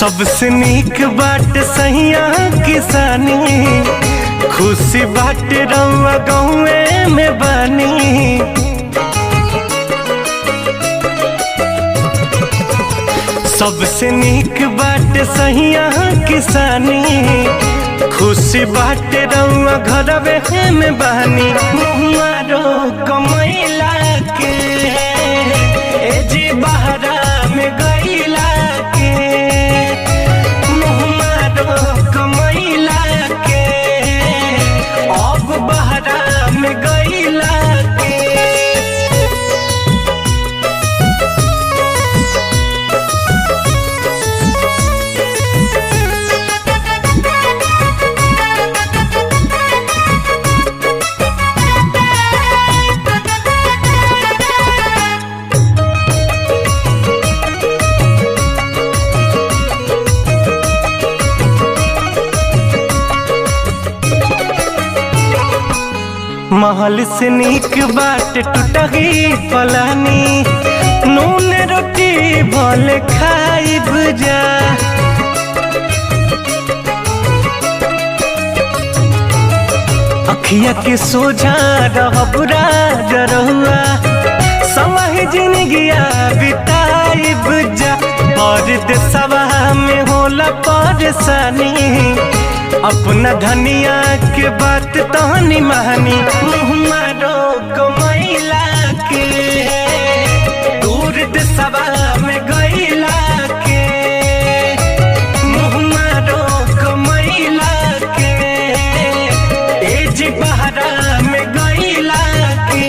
सबसे नीक बाट सैया किसानी, खुशी बाट रउआ गाँवे में बानी। सबसे नीक बाट सैया किसानी, खुशी बाट रउआ घरवे में बानी। मुहारो कमैला के ए जी बहरा में गैला के, मुहारो कमैला के अब बहरा में गैला के। महल से नीक बाट टूटही पलानी, नून रोटी भले खाइब जा। अखिया के सोझा रहब राजा रहुआ, संग जिंदगिया बिताइब जा। परदेसवा में होला परेशानी, अपना धनिया के बात तहनी मानी। मुहमारो कमैला के दूर देसवा में गैला के, मुहमारो कमैला के ए जी बहरा में गैला के।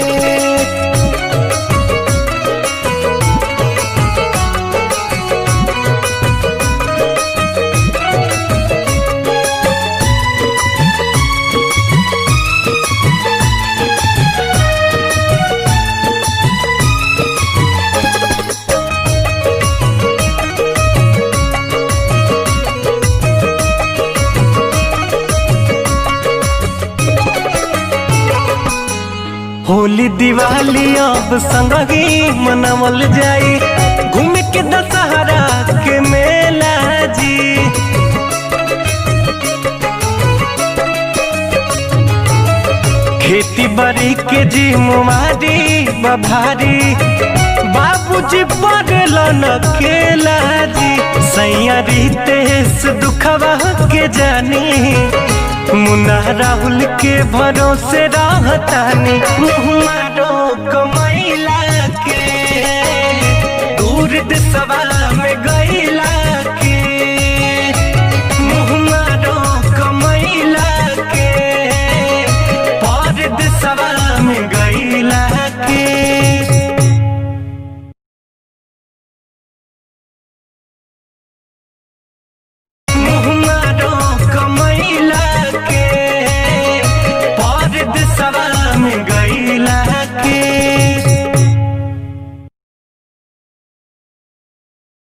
होली दिवाली अब संगी मनावल जाई, घूमे के दशहरा के मेला जी। खेती बाड़ी के जी मुमारी बभारी, बाबूजी पड़ल न केला जी। सैया रितेश दुखवा के जानी, मुन्ना राहुल के भरोसे रहतानी। मुहारो कमैला के दूर देसवा